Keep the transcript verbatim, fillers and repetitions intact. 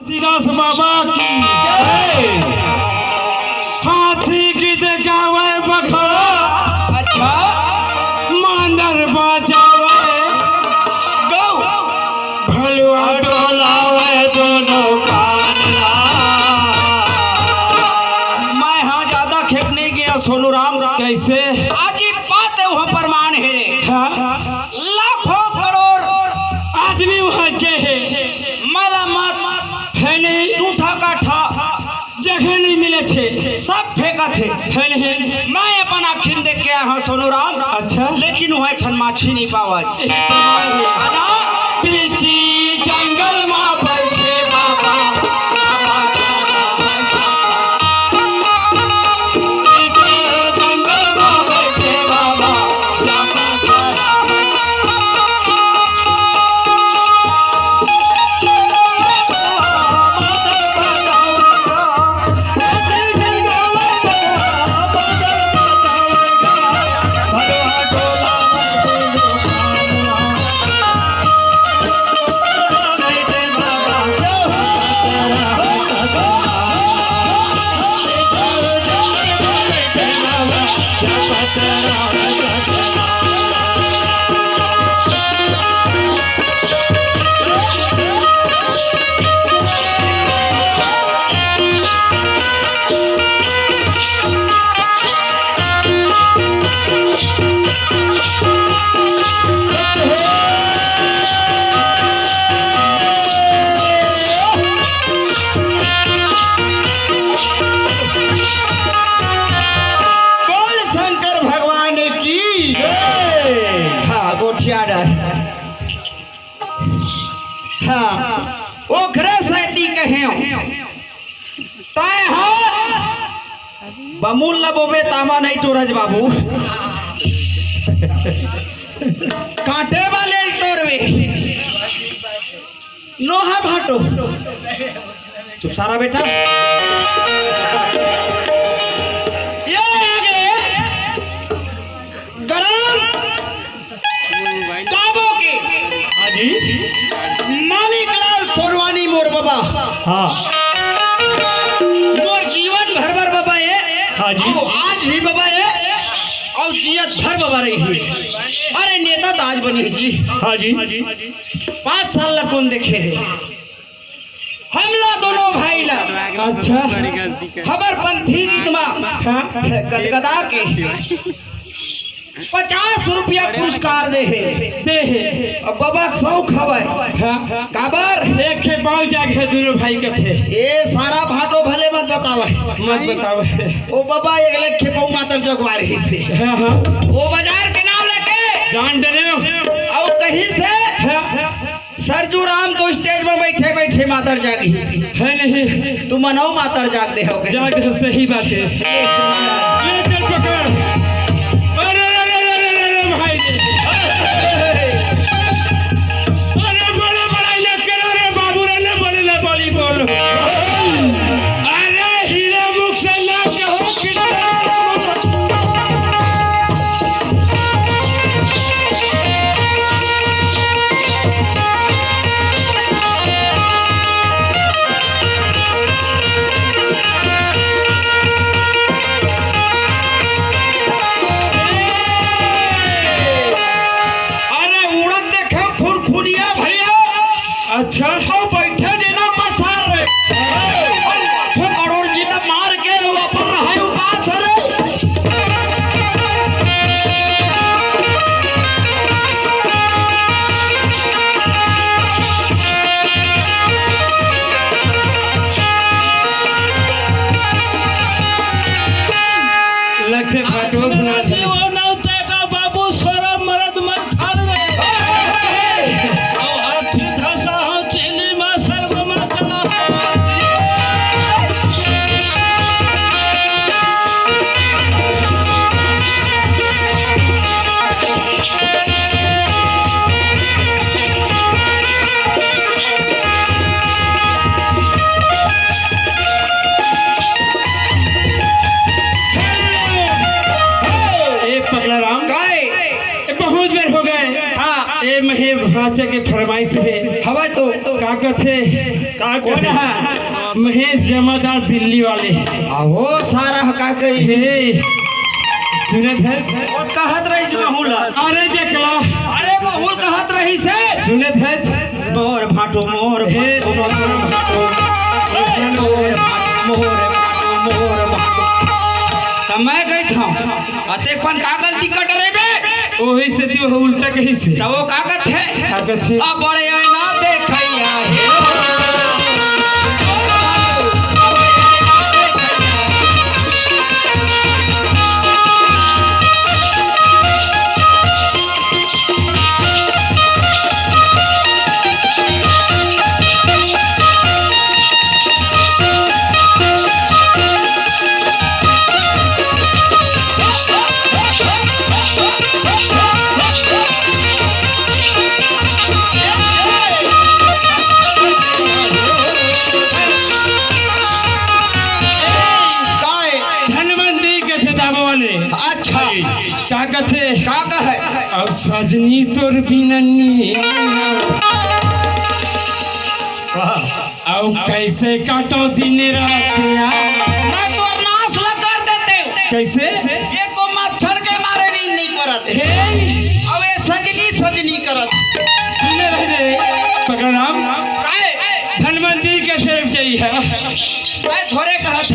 तुलसीदास बाबा की जय। हाथी की जगावे बघवा, अच्छा। मांदर बजावे गौ। भलुआ डोलावे दोनों कान ला। मैं हाँ ज्यादा खेप नहीं गया सोनू राम। कैसे? आज ही बात है, वह प्रमाण है रे। हाँ। लाखों करोड़ आदमी वहाँ गए हैं। मला मत है नहीं। टूठा काठा जगह नहीं मिले थे। सब फेंका थे। है नहीं। मैं अपन आँखी में देख के आया हूँ सोनू राम। अच्छा। लेकिन वह एक ठन माछी नहीं पावा। यही प्रमाण है। अना बीची जंगल मा बैठे बाबा। बोल शंकर भगवान की। हाँ, गोठिया डर। हाँ, ओखरे सेती कहेंव। तैं हा बमुल ल बोबे तामा नहीं टोरज बाबू। कांटे वाले ल टोरबे। नोहा भाटो। चुप सारा बेटा। ये आगे गरम बाबू के। हाँ जी। मानिक लाल सोनवानी मोर बाबा। हाँ। मोर जीवन भर बर बाबा हे। हाँ जी। अउ आज भी बाबा हे। अउ जियत भर बाबा रही। अरे नेता तो आज बनी हे जी। हाँ जी। पाँच साल ला कोन देखे हे? हमला दोनों भाई ला। अच्छा। हमर पंथी गीत मा हाँ। गदगदा के पचास रुपया पुरस्कार दे हे। दे हे। अब बाबा के शौक हवय। हाँ। काबर? एक खे पाँव जागे हे दोनों भाई कथे। ए सारा भाटो भले मत बतावे। मत बतावे। ओ बाबा एक लेखे पाँव मातर जगवा रही से। हाँ, हाँ। ओ बाजार के नाम लेके जान डरे। अउ कहीं से हाँ। सरजू राम तो स्टेज में बैठे बैठे मातर जागी। है नहीं। तू मनो मातर जाग दे हो। जाग दे, सही बात है। ले चल पकड़। अरे, अरे, अरे, भाई रे। अरे, बड़ा, बड़ा इलाज करो रे बाबू रे, ले बड़े ले बड़ी बोल। अरे, हीरा मुख से लाग के हो किनारे। अरे उड़त देखे खुरखुरिया भैया। अच्छा। अउ बैठे जेना मसाल रे। अउ लाखों करोड़ जी मार के अउ अपन रहे उपास रे। लगथे भाटो भुला दे। वो नौते का बाबू सोरा मरद मत खान रे। अउ हाथी धसा हो चीनी मा सर्व मा चला। ए पगला राम। काय? ए बहुत बेर हो गए। हाँ। ए महेश भांचा के फरमाइश हे। हवा तो। का कथे? का कौन कहे? है? महेश जमादार दिल्ली वाले। आहो, सारा का कही? हे, सुनत है? वो कहत रहिस महू ला। अरे जकला। अरे महू ल कहत रहिस हे। सुनत है? मोर भाटो, मोर हे। भाटो, मोर भाटो। मोर भाटो, मोर भाटो, मोर भाटो। त मैं कहित हंव, अतेक पन का गलती कट रहे बे? ओही सेती वो उल्टा कहिस हे। त वो का कथे? का कथे? अब बड़े आईना देखइया हे। काय? धनवंतरी कथे दामा वाले। अच्छा। का कथे? का कहे? अउ सजनी तोर बिना नी। वाह। अउ कइसे काटों दिन रात यार? मैं तोर नास ला कर देतेंव। कइसे? एको मच्छर के मारे नींद नइ परत। हे। अउ ये सजनी सजनी करत। सुने रहे रे पगलाराम। काय? धनवंतरी कथे जाही। मैं थोरे कहत